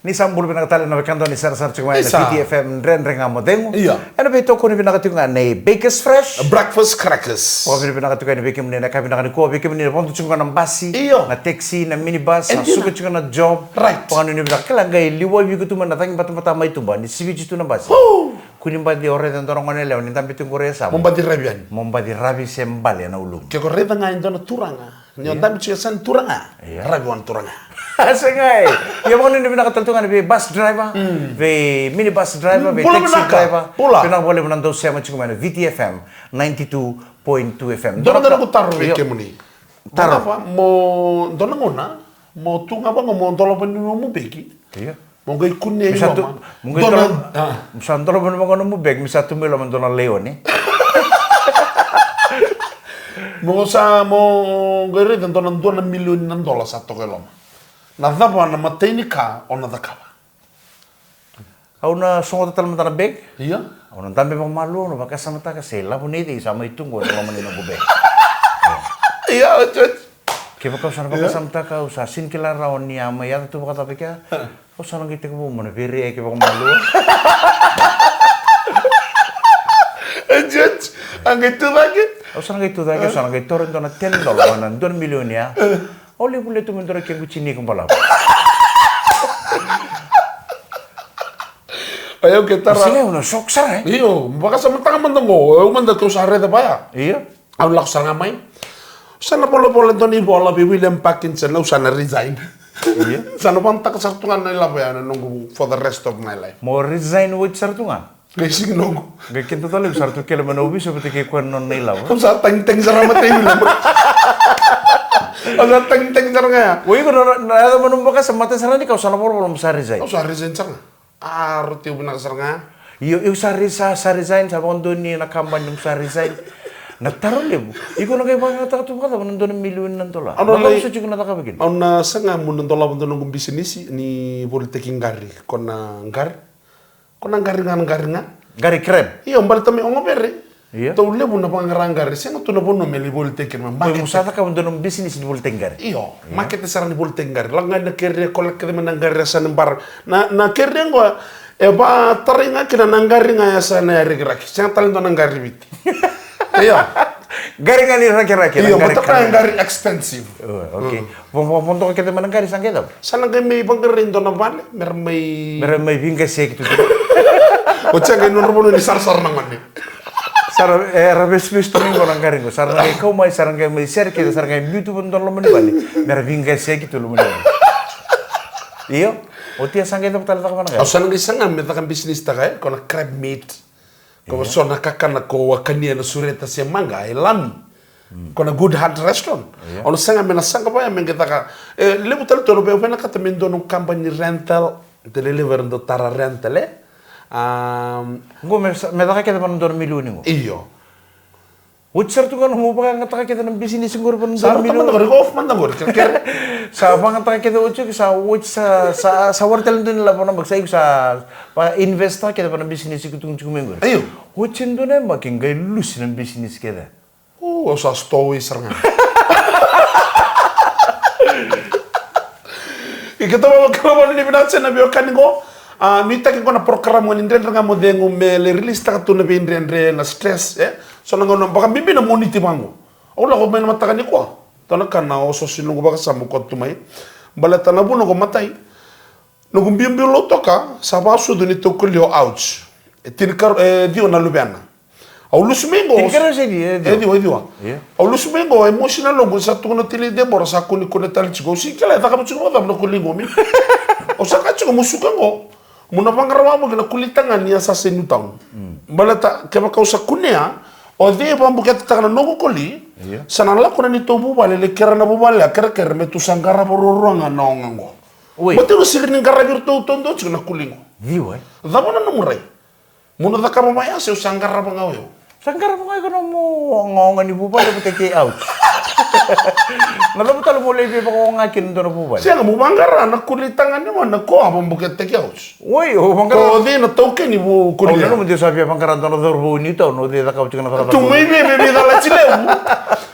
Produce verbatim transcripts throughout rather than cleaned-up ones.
Ni sa bula vinaka tale na wekada ni sarasara tiko mai na Isa. V T F M Dredre Ga Mo Cegu. Ia. Ena veitokoni vinaka tiko ga nei Bakers Fresh. Breakfast crackers. Vakavinavinaka tiko yani vei kemuni na ka vinaka nikua, vei kemuni na vodo tiko ga na basi, Io. na taxi, na minibus, sa Ena. suka tiko na job. Right. Vakanuinui vinaka, kila qai liwai vei iko tu mai na cagi batabata mai tuba, ni siviti tu na basi. Woo! Kua ni baci o raica e dua na gone yalewa ni dabe tu qori e yasamu. Mo baci ravi yani. Mo baci ravi se bale ena ulumu. Ke ko raica ga e dua na turaga. Ni o Ia. dabe tiko e yasa ni turaga. Ia. Ravi vua na turaga. Sega e. Ia vakanuinui vinaka tale tu ga yani vei bus driver, vei minibus driver, vei Bula taxi vinaka. driver. Bula. Vinaka vakalevu na dau sema tiko mai na V T F M ninety-two point two F M. Dua na Dua na noqu taro vei Io. kemuni. Taro. Mo cava, mo dua na gauna, mo tu ga vaqo mo dolava ni nomu beki. Ia. Mo qai kunea i Misa tu, loma. mo qai Dua na, dola, ah. misa dola vani vaqo nomu beki, misa tu mai loma dua na laione. Mo sa, mo qai raica dua na, dua na milioni na dola sa toka i loma. Na cava na imatai ni ka o na cakava? Au na sogota tale mada na beki. Ia. Au na dabe vakamalua, au na vakasamataka se ilavo nei cei sa mai tu qo ena loma ni noqu beki. Ia, oti, oti. Kevaka au sa na Ia. vakasamataka, au sa sini kila rawa ni a mai yaco tu vakacava kea. Au sa na qai tekivu meu na veireyaki vakamalua. Oti, oti. A qai tu cake. Au sa na qai tu cake, au sa na qai toro e dua na ten dola, na dua na milioni ya. Au lai volia tu me dua na kequ tini ka balavu. Ai, au ke tara. Sega, au na shock sara, e? Io, vakasamataka mada qo, au mada kau sa raica vaya. Io. Au lako sara ga mai. Au sa na volavola e dua na ivola vei William Parkinson, au sa na resign. Io. Sa na vanataka sara tu ga na ilavo ya na noqu for the rest of my life. Mo resign oti sara tu ga. Qai sigi noqu. Qai keda tale, au sa ratou kele mai na ovisa vata kei koya na nona ilavo. Au sa tagitagi sara ga matai William. Au sa tagitagi sara ga ya. O iko na, na yaco mai nomu vakasama, matai sara ni ka au sa na volavola mo sa resign. Au sa resign sara ga. A, rauti au vinaka sara ga. Io, io, sa re-, sa, sa resign, sa vakadonui na kabani mo sa resign. Na taro levu. Iko na qai vakayagataka tu vakacava na dua na milioni na dola? Au na Na lai- vakasucu iko na cakava kina. Au na saga meu na dolava dua noqu bisinisi ni volitaki qari. Ko na qari. Ko na qari ga, na qari ga. Qari crab. Io, baleta mai Ogavere. Io. Tou levu na vaqara qari, sega tu na vanua me lai volitaki kina, Oi, market. Mo sa cakava dua na bisinisi ni volitaki qari. Io, Io. market sara ni volitaki qari. Lako ga na carrier, collect kece mai na qari, sa ni bara. Na, na carrier qo, e vatarai ga kina na qari ga e sa na yarakiraki. Sega tale dua na qari Viti. Io. Qari ga ni rakiraki, na Io, qari matata qari. Qari expensive. Oh, okay. Mm. Vo-, vo-, vodoka kece mai na qari sa qai cava? Sa na qai mai vaqarai dua na vale, mera mai Mera mai veiqasiyaki tu. Oti ya qai nodra vanua ni sarasara na gone. Sa ra, e, ra vesuvesu tu mai qo na qari qo. Sa ra na qai kau mai, sa ra qai mai sere kece, sa ra qai biu tu vanua loma ni vale. Mera veiqasiyaki tu loma ni vale. Io, oti ya sa qai cava tale caka vana qai? Au sa na qai saga me caka bisinisi taka, e, ko na crab meat. Ko Io. so na kakana ko a kania na sureta se maqa, e lami. Ko na Good Heart Restaurant. Io. Au na saga me na saga vaya me qai caka. E, levu tale tu au via vinakata me dua na kabani rental. Te lelevu era dau tara rental, e. Am, Qo me sa-, me caka kece vana dua na milioni qo. Io. Oti sara tu ga nomu vakayagataka kece na bisinisi qori vana Sa dua na rauta mada milioni. qori, off mada qori, kerekere. Sa vakayagataka kece oti, sa oti sa, sa, sa warai tale dua na ilavo na yabaki, sa iko sa va invest taka kece vana bisinisi iko tukuna tiko mai qori. Io. Oti e dua na yabaki qai lusi na bisinisi kece. O, au sa stowaway sara ga. Io, keitou vakavinavinaka sara na veiwekani qo. A, nuitaki qo na program ni Dredre Ga Mo Cegu me lai release taka tu na veidredre, na stress, e. So na gauna vakabibi na Moniti vaqo. Au lako mai na mataka nikua. Dua na ka na osooso ni noqu vakasama koto tu mai. Baleta na vuna qo matai. Noqu biubiu lotu toka, sa vakasucu ni tou koli o Ouch. E tinikarua, e ciwa na luvena. Au lusi mai qo. Tinikarua se ciwa, e ciwa. E ciwa, e ciwa. Io. Au lusi mai qo, e mosi na loqu, sa tukuna o Tili Debora, sa kunekune tale tiko. Au sega ni kila e cakava tiko vakacava na koli qo mai. Au sa kaya tiko, mo suka qo. Mo na vaqara wavoki na koli tagane ni yasayasa e Newtown. Mm. Baleta, kevaka au sa kunea, o cei e vakabuketataka na noqu koli, Io. sa na lako na neitou vuvale, lai kerea na vuvale, a kerekere, me tou sa qarava ruarua ga na oga qo. Oi. Baleta au sega ni qaravi iratou taudua tiko na koli qo. Ciwa, e? Cava na nomu rai? Mo na cakava vaya se au sa qarava ga o yau. Sa qarava ga o iko na nomu ogaoga ni vuvale vata kei Ouch. Na cava tale mo lai veivakaoga kina dua na vuvale? Sega, mo vaqara na koli tagane qo na ko a vakabuketaki Ouch. Oi, o vaqara. Ko cei na taukei ni vu koli? Au nanuma de sa via vaqara dua na cauravou ni Newtown, o cei cakava tiko na cakacaka. Tu mai vei, vei, vei cala tiko levu.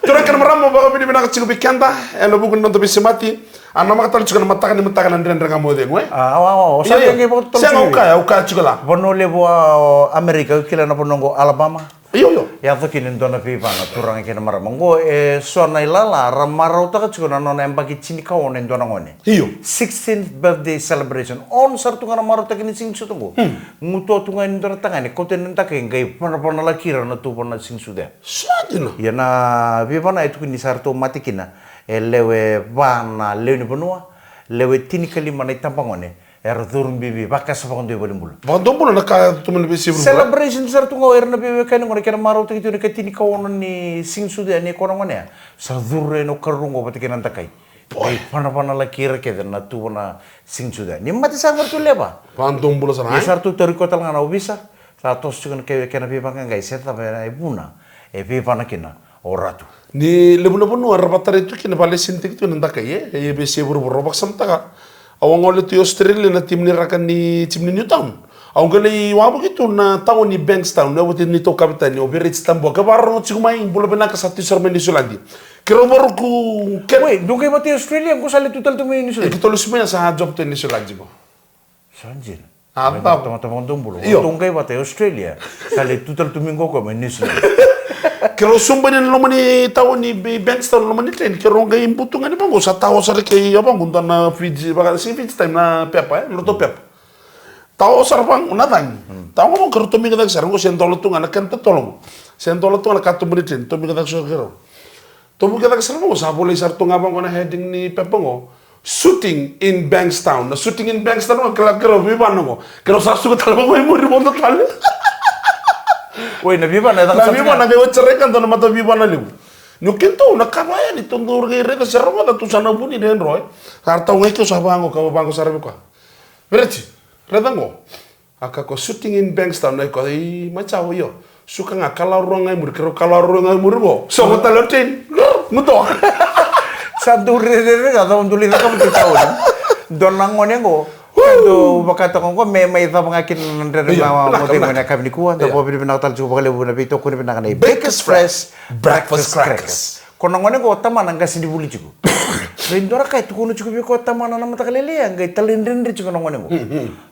Turaga kei na marama, Vakavinavinaka tiko vei keda ena vuku ni noda veisemati. A namaka tale tiko na mataka ni mataka na Dredre Ga Mo Cegu, e? A, awa, awa, o sa Io, io. Qai vakatotolo Sega, tiko au vei. Kaya, au kaya tiko la. Vanua levu a, o Amerika, au kila na vanua qo Alabama. Io, io. Yaco kina e dua na veivana, turaga kei na marama. Qo e so na ilala, ra marautaka tiko na nona yabaki tinikaono e dua na gone. Io. Sixteenth birthday celebration. Ono sara tu ga na marautaki ni siga ni sucu qo. Hmm. Gutuwa tu ga e dua na tagane, kauta na dakai, qai vanavana laki ira na tuvana siga ni sucu ya. Sa dina. Ia na veivana e tukuni sa ratou mate kina e lewe va na lewe ni vanua, lewe tinikalima na itabagone, era curu bibi vakasa vakadua i valenibula. Vakadua bula na ka tomani veisei vuruvura. Celebration sara tu ga o ira na veiwekani qo na kena marautaki tu na ka tinikaono ni siga ni sucu ya ni ko na gone ya. Sa curu ena karua qo vata kei na dakai. Boy. Qai vanavana laki ira kece na tuvana siga ni sucu ya. Ni mate sara ga ratou lewe va. Vakadua bula sara, Ni ai? Sa ratou tauri koya tale ga na ovisa. Sa toso tiko na kena veivaqaqai se cava e vuna e veivana kina o Ratu. Ni levu na vanua era vakatarai tu kina, vakalesenitaki tu na dakai, e, e veisei vuruvura, au vakasamataka. Au a gole tu i Australia na timi ni raka ni timi ni Newtown. Au qai lai wavoki tu na tauni Bankstown, na wati ni tou kavetani, o Vereti Tabua, ka vakarorogo tiko mai, bula vinaka sa tu sara mai Niusiladi. Keirau varuku ke- Wei, dou qai vata i Australia, qo sa lai tu tale tu mai Niusiladi. E, keitou lesu mai sa job tu e Niusiladi qo. Sa dina. A, Mai ta- tamata vakadua bula. Io. Tou qai vata e Australia. Sa lai tu tale tu mai qo koya mai Niusiladi. Keirau subu yani na loma ni tauni Bankstown, loma ni train. Keirau qai butu ga ni vaqo, sa tao sara kei a vaqo, dua na Fiji, vaka, si Fiji time na pepa, e, na ratou pepa. Tao sara vaqo, na cagi. Tao ga vaqo, keirau tomi ga cake sara, qo se dola tu ga na kena totolo qo. Se dola tu ga na katuba ni train, tomi ga cake sara keirau. Tomi ga cake sara vaqo, sa volai sara tu ga vaqo na heading ni pepa qo. Shooting in Bankstown. Na shooting in Bankstown, qo kila keirau veivana qo. Keirau sa suka tale vaqo i muri vodo tale. Oi, na veivana, e caka Na sara veivana, ga. Qai oti sara ga dua na mata veivana levu. Niu keitou na ka vaya ni tou dau qai raica se rogoca tu sa na vuni dredro, e. Sa tau ga i keu sa vaqo, ka vaqo sara vei koya. Vereti, raica qo. A kaya ko shooting in Bankstown, na i koya, i, mai cau, io. Suka ga, kalaurua ga i muri, keirau kalaurua ga i muri qo. Soko tale o train. Muto. Sa dau rerere ga, dau dau lai cakava tu tauni. Dua na gone qo. Dau vakataka qo, me mai cava ga kina na Dredre Ga Mo Cegu ena yakavi nikua, da vakavinavinaka tale tiko vakalevu na veitokoni vinaka nei Bakers Fresh Breakfast Crackers. Ko na gone qo tamana qasenivuli tiko. Qai dua na ka e tukuna tiko vei koya tamana na mataka lailai, qai talaidredre tiko na gone qo.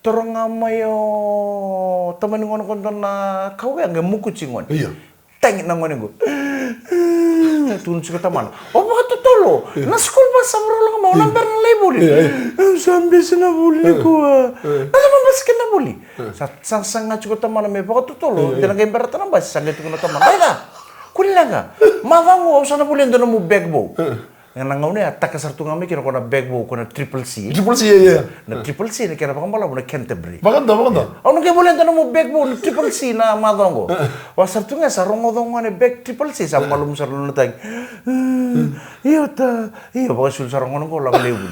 Toro ga mai o tamani gone qo dua na kau ya, qai mukuti gone. Io. Tagi na gone qo. Tukuna tiko tamana. O vakatotolo. Na school bus sa vakarau lako mai, o na bera na lai vuli. Io, io. Sa bese na vuli nikua. Na cava bese kena vuli? Sa, sa, sa saga tiko tamana me vakatotolo. Io, io. Dina qai bera tana basi, sa qai tukuna tamana. Raica. Kua ni leqa. Macawa qo au sa na volia e dua nomu bag vou. Ena gauna ya a taka sara tu ga mai kina ko na bag vou ko na Triple C. Triple C, io, io. Na Triple C na kena vakabalavu na Canterbury. Vakadua, vakadua. Au na qai volia e dua nomu bag vou na Triple C na macawa qo. Au sa tu ga sa rogoca o gone bag Triple C sa malumu sara na nona tagi. Io ta, io, vakasulu sara gone qo lako levu.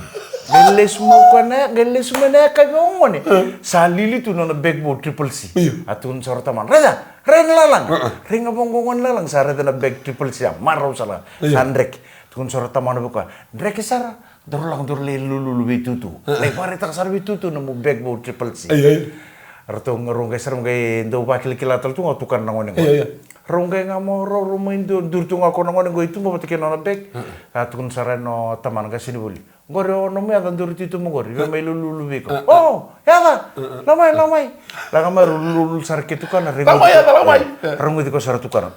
Qai lesu mai o koya na, qai lesu mai na yakavi o gone. Sa lili tu na nona bag vou Triple C. Io. A tukuna sara o tamana. Raica, rai na lalaga. Rai ga vaqo gone lalaga sa raica na bag Triple C. A marau sara. Io. Sa dreke. Tukuna sara o tamana vei koya, dreke sara, daru lako daru lai lululu vei tutu. Lai vakaraitaka sara vei tutu nomu bag vou Triple C. Ai, ai. Ratou ga rau qai sara qai dau vakilakila tale tu ga o tukana na gone qo. Ai, ai, ai. Rau qai ga mo rau rau mai duri tu ga ko na gone qo i tuba vata kei na nona bag. A tukuna sara na tamana qasenivuli. Qori o nomu yaca daru tu i tuba qori, vei mai lululu vei iko. O, yaca, lako mai, lako mai. Lako mai rau lululu sara kei tukana, reguci ko. Lako mai, yaca, lako mai. Reguci ko sara tukana.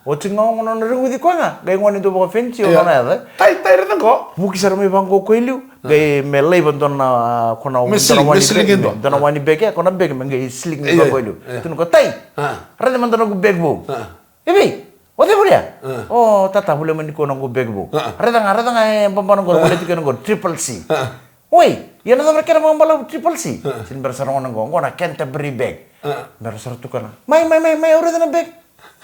Oti ga o gona na reguci koya ga, qai gone dau vakafenisi o nona yaca. Tai, tai, raica qo. Vuki sara mai vaqo ko i liu, qai me laiva dua na, ko na, me dua na sling, wani me sling bag, dua. Dua na wani bag, e, ko na bag, me qai sling mai vaqo i liu. Io, io. Tukuna ko, tai, raica mada noqu bag vou. E vei, o cei volia? O tata volia mai nikua noqu bag vou. Raica ga, raica ga e babana qori, volia tiko noqu Triple C. Oi, ia na cava na kena vakabalavu Triple C? Sini bera sara gona qo, qo na Canterbury bag. Bera sara tukana. Mai, mai, mai, mai, au raica na bag.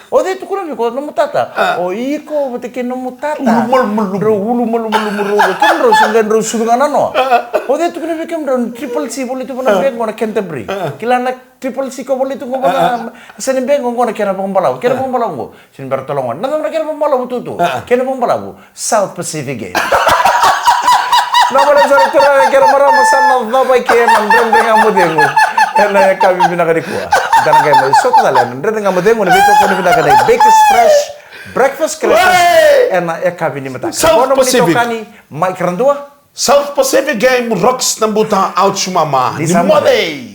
O cei tukuna vei iko nomu tata? O iko vata kei nomu tata. Ulu malumalumu. Drau ulu malumalumu rau. Kemudrau sucu ga, drau sucu ga na noa. O cei tukuna vei kemudrau ni Triple C volia tu vana bag qo na Canterbury? Kila na Triple C ko volia tu qo vana, sega ni bag qo, qo na kena vakabalavu. Kena vakabalavu qo. Sini bera tale gona. Na cava na kena vakabalavu tutu? Kena vakabalavu. South Pacific Gate. Na vale sara turaga kei na marama sa na cava i ke na Dredre Ga Mo Cegu. Ena yakavi vinaka nikua. Da na qai mai sota tale na Dredre Ga Mo Cegu, na veitokoni vinaka nei Bakers Fresh Breakfast Crackers ena yakavi ni mataka. South Pacific. Mike Radua. South Pacific Game, Rocks Nabuta, Ouch Mama. Ni moce.